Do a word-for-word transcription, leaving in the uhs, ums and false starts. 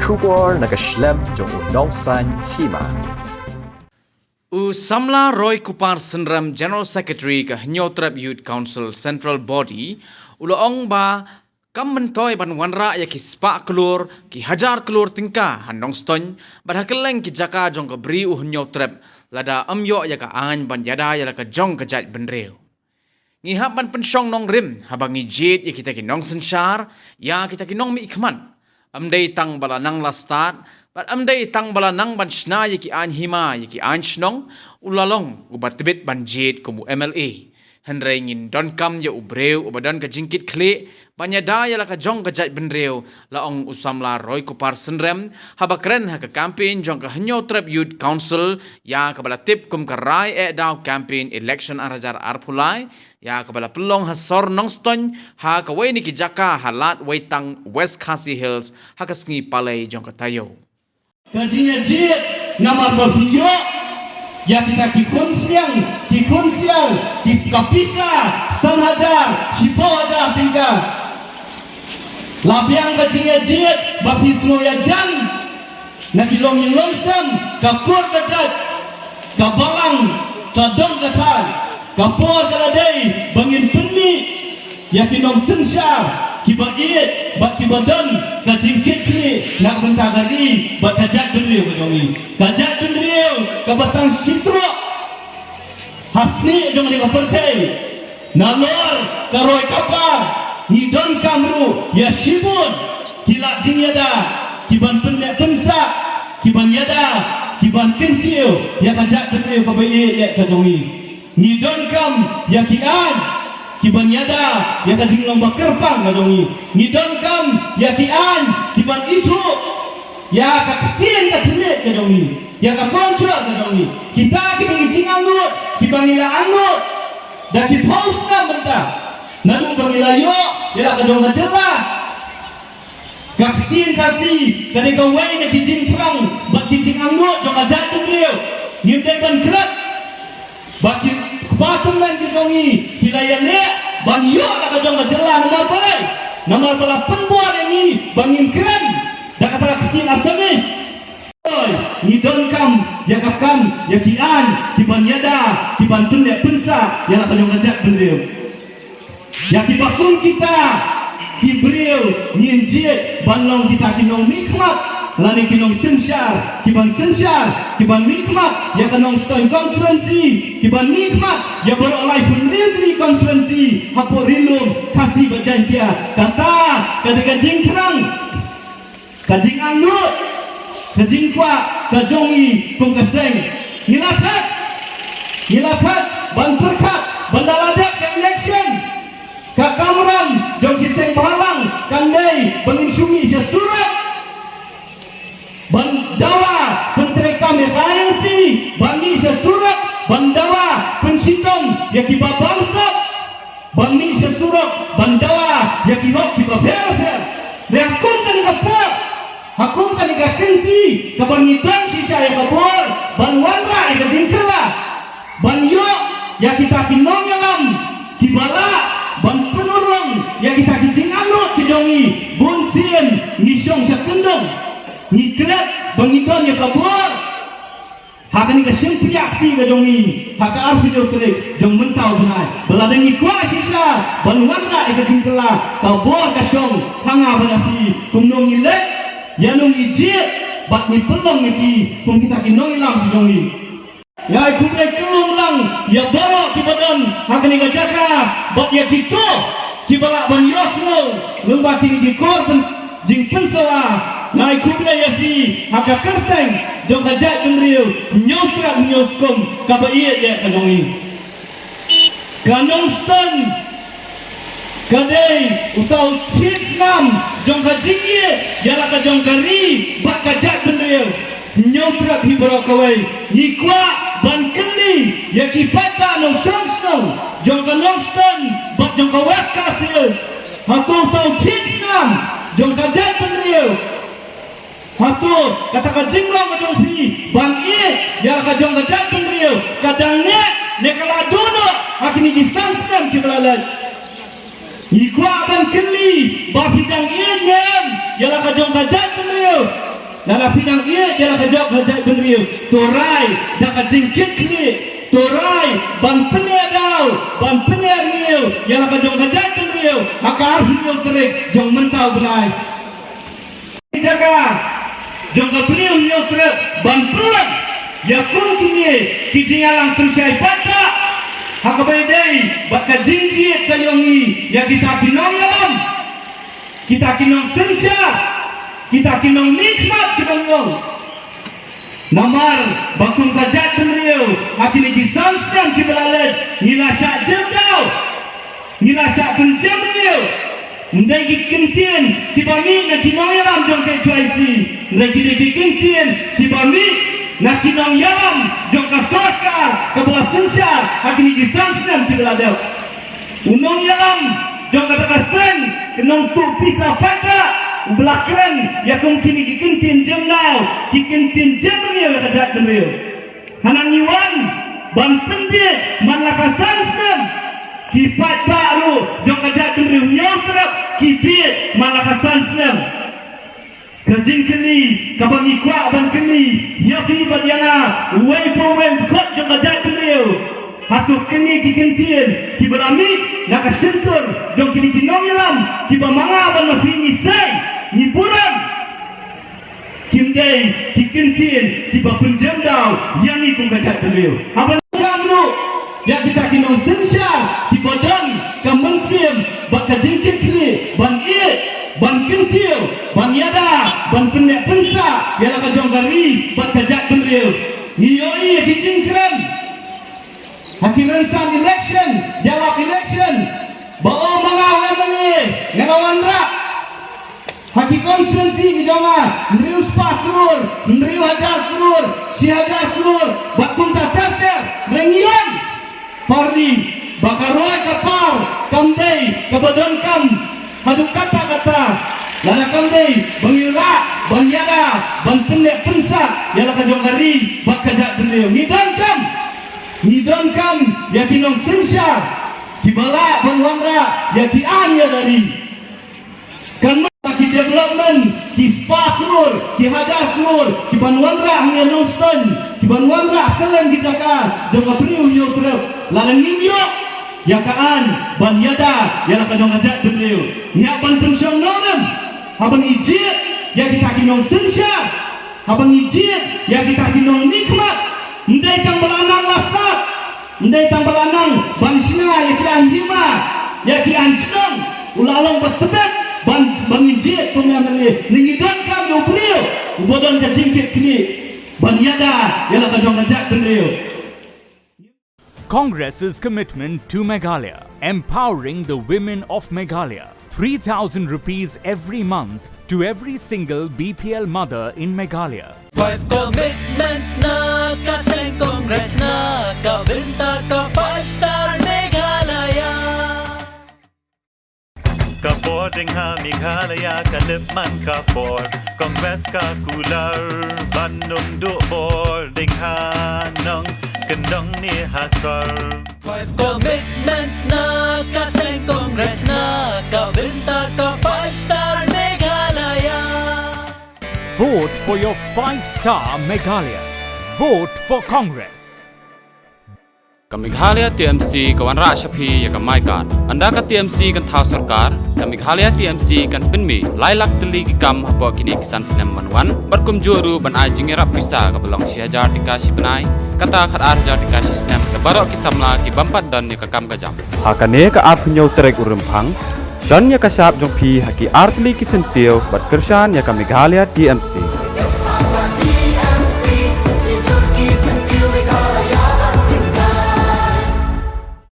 Khubor na ka shlem jong u nongsan hima. U samla Roy Kupar Synrem, General Secretary ka Hynñiewtrep Youth Council Central Body, u la ong ba kam myntoi ban wanrah ïa ki spah klur, ki hajar klur tyngka ha Nongstoiñ bad ha kylleng ki jaka jong ka Bri u Hynñiewtrep lada ym ïoh ïa ka aiñ ban ïada ïa la ka jong ka jaitbynriew. Ngi hap ban pynshong nongrim haba ngi jied ïa kita ki nongsynshar, ïa kita ki nongmihkhmat. Ym dei tang ba la nang la stad, bad ym dei tang ba la nang ban shna ïa ki aiñ hima, ïa ki aiñ shnong, u la long uba tbit ban jied kum u M L A. Hynrei ngin donkam ïa u briew uba don ka jingkitkhlieh ban ïada ïa la ka jong ka jaitbynriew, la ong u samla Roy Kupar Synrem haba kren ha ka campaign jong ka Hynñiewtrep Youth Council, ïa kaba la tip kum ka Rai Eh Daw Campaign Election ar hajar arphew lai, ïa kaba la pynlong ha sor Nongstoiñ, ha kawei na ki jaka ha Lad Weitang, West Khasi Hills, ha ka sngi Palei jong ka taïew. Ka jingïajied namar ba phi ïoh ïa kita ki khun sniang, ki khun sial, ki ka pisa san hajar, shiphew hajar tyngka. La biang ka jingïajied ba phi sngew ïajan na ki longïing longsem, ka kur ka jait, ka balang, ka dong ka thaiñ. Ka por ka la dei ba ngin pynmih ïa ki nongsynshar kiba ïeit bad kiba don ka jingkitkhlieh na ka bynta ka ri bad ka jaitbynriew ka jong ngi. Ka jaitbynriew kaba tang shi trok ha snieh jong ngi ka pyrthei. Nalor ka roi ka par, ngi donkam ruh ïa shibun ki lad jingïada, ki ban pynneh pynsah, ki ban ïada, ki ban kyntiew ïa ka jaitbynriew kaba ïeit ka jong ngi. Ngi donkam ïa ki aiñ ki ban ïada ïa ka jinglong ba kyrpang ka jong ngi. Ngi donkam ïa ki aiñ ki ban ithuh ïa ka ktien ka thylliej ka jong ngi, ïa ka culture ka jong ngi. Kita ki dei ki jingangnud kiba ngi la angnud da ki phew snem mynta. Naduh ba ngi la ïoh ïa la ka jong ka jylla. Ka ktien Khasi ka dei kawei na ki jingthrang bad ki jingangnud jong ka jaitbynriew. Ngim dei ban klet ba ki kpa tymmen ki jong ngi ki la ïaleh ban ïoh la ka jong ka jylla namar balei? Namar ba la pynbor ïa ngi ba ngin kren da kata ka ktien Assamese. Oi, ngi donkam ïa ka kam, ïa ki aiñ ki ban ïada, ki ban pynneh pynsah ïa la ka jong ka jaitbynriew. Ïa kiba kum kita ki briew ngin jied ban long kita ki nongmihkhmat lane ki nongsynshar ki ban synshar, ki ban mihkhmat ïa ka Nongstoiñ constituency, ki ban mihkhmat ïa baroh laiphew hynriew tylli ki constituency hapoh Ri Lum Khasi bad Jaiñtia. Kata ka dei ka jingthrang, ka jingangnud, ka jingkwah ka jong ngi kum ka seng. Ngi la thait, ngi la thait ban pyrkhat ba lada la dep ka election, ka kamram jong ki seng bhalang kan dei ba ngin shu mih sha surok ban dawa pyntreikam ïa ka I L P, ban mih sha surok ban dawa pynshitom ïa kiba bamsap, ban mih sha surok ban dawa ïa ki hok kiba pher bapher. Te ha kum kane ka por, ha kum kane ka kynti kaba ngi don shisha ïa ka bor ban wanrah ïa ka jingkylla, ban ïoh ïa kita ki nongïalam kiba lah ban pynurlong ïa kita ki jingangnud ki jong ngi. Bun sien ngi shong sha kyndong, ngi klet ba ngi don ïa ka bor ha kane ka shynpiah kti ka jong ngi ha ka arphew hynñiew tarik jong mynta u bnai. Ba lada ngi kwah shisha ban wanrah ïa ka jingkylla, ka bor ka shong ha nga bad ha phi. Kumno ngi leh, ïano ngi jied bad ngi pynlong ïa ki kum kita ki nongïalam ki jong ngi. Nga ai khublei kylluid lang ïa baroh kiba don ha kane ka jaka bad ïa kito kiba lah ban ïohsngew lyngba kine ki kor pyn- jingpynsawa. Nga ai khublei ïa phi ha ka kyrteng jong ka jaitbynriew Hynñiewtrep Hynñiewskum kaba ïeit ïa ka jong ngi. Ka Nongstoiñ ka dei uta u thied snam jong ka jingïeit ïa la ka jong ka ri bad ka jaitbynriew. Hynñiewtrep hi baroh kawei, ngi kwah ban kylli ïa ki paidbah nongshong shnong jong ka Nongstoiñ bad jong ka West Khasi Hills. Hato uta u thied snam jong ka jaitbynriew, hato kata ka jinglong ka jong phi ban ïeit ïa la ka jong ka jaitbynriew ka dang neh ne ka la duh noh ha kine ki san snem kiba la leit? Ngi kwah ban kylli ba phi dang ïeit ne em ïa la ka jong ka jaitbynriew. Lada phi nang ïeit ïa la ka jong ka jaitbynriew, to rai da ka jingkitkhlieh, to rai ban pynïadaw, ban pynïarngiw ïa la ka jong ka jaitbynriew ha ka arphew hynñiew tarik jong mynta u bnai. Jaka jong ka briew Hynñiewtrep ban pynlong ïa kum kine ki jingïalang pynshai paidbah ha kaba ïadei bad ka jingjied ka jong ngi ïa kita ki nongïalam, kita ki nongsynshar, kita ki nongmihkhmat ki nongïalam. Namar ba kum ka jaitbynriew ha kine ki san snem kiba la leit ngi la shah jem daw, ngi la shah pynjem riew. Ym dei ki kyntien kiba mih na ki nongïalam jong ka H Y C, ym dei ki dei ki kyntien kiba mih na ki nongïalam jong ka sorkar kaba la synshar ha kine ki san snem kiba la dep. U nongïalam jong kata ka seng, u nongtuh pisa paidbah, uba la kren ïa kum kine ki kyntien jem daw, ki kyntien jem riew ïa ka jaitbynriew. Hana ngi wan ban pynbiej man la ka san snem. Ki paidbah ruh jong ka jaitbynriew Hynñiewtrep ki biej man la ka san snem. Ka jingkylli kaba ngi kwah ban kylli ïa phi bad ïa nga, uwei pa uwei u dkhot jong ka jaitbynriew. Hato kine ki kyntien kiba la mih na ka shyntur jong kine ki nongïalam kiba ma nga bad ma phi ngi sei, ngi burom, kim dei ki kyntien kiba pynjem daw ïa ngi kum ka jaitbynriew? Haba ngi ïam ruh ïa kita ki nongsynshar kiba don ka mynsiem bad ka jingkitkhlieh ban ïeit, ban kyntiew, ban ïada, ban pynneh pynsah ïa la ka jong ka ri bad ka jaitbynriew. Ngi ïohi ïa ki jingkren ha ki rynsan election, ïalap election, ba o ma nga u M L A nga la wanrah ha ki constituency ki jong nga hynriew spah klur, hynriew hajar klur, shi hajar klur, bad kumta ter ter. Hynrei ngi wan, parti ba ka roi ka par kam dei kaba donkam haduh katta katta. Lada kam dei ba ngi lah ban ïada, ban pynneh pynsah ïa la ka jong ka ri bad ka jaitbynriew, ngi donkam, ngi donkam ïa ki nongsynshar kiba lah ban wanrah ïa ki aiñ ïa ka ri. Kan mut ki development ki spah klur, ki hajar klur kiban wanrah hangne Nongstoiñ, kiban wanrah kylleng ki jaka jong ka briew Hynñiewtrep, lada ngim ïoh ïa ka aiñ ban ïada ïa la ka jong ka jaitbynriew, ngi hap ban pynshong nongrim haba ngi jied ïa kita ki nongsynshar. Haba ngi jied ïa kita ki nongmihkhmat, ym dei tang ba la nang la sat, ym dei tang ba la nang ban shna ïa ki aiñ hima, ïa ki aiñ shnong, u la long ba tbit ban, ban ngi jied kum M L A. Ngi donkam ïa u briew uba don ka jingkitkhlieh ban ïada ïa la ka jong ka jaitbynriew. Congress's commitment to Meghalaya, empowering the women of Meghalaya. Three thousand rupees every month to every single B P L mother in Meghalaya. Five commitments na ka seng Congress na ka bynta ka five star Meghalaya. Ka bor ding ha Meghalaya ka lip man ka bor. Congress ka kular ban ym duh bor ding ha nongkyndong ne ha sor. Five commitments na ka seng Congress na ka bynta ka five star Meghalaya. Vote for your five star Meghalaya. Vote for Congress. Ka Meghalaya T M C ka wanrah sha phi ïa ka My Card. Ynda ka T M C kan thaw sorkar, ka Meghalaya T M C kan pynmih lai lak tylli ki kam hapoh kine ki san snem ban wan. Bad kumjuh ruh ban ai jingïarap pisa kaba long shi hajar tyngka shi bnai, kata khatar hajar tyngka shi snem, da baroh ki samla ki bym pat don ïa ka kam ka jam. Ha kane ka arphew hynñiew tarik u Rymphang, shon ïa ka shap jong phi ha ki artylli ki syntiew bad kyrshan ïa ka Meghalaya T M C.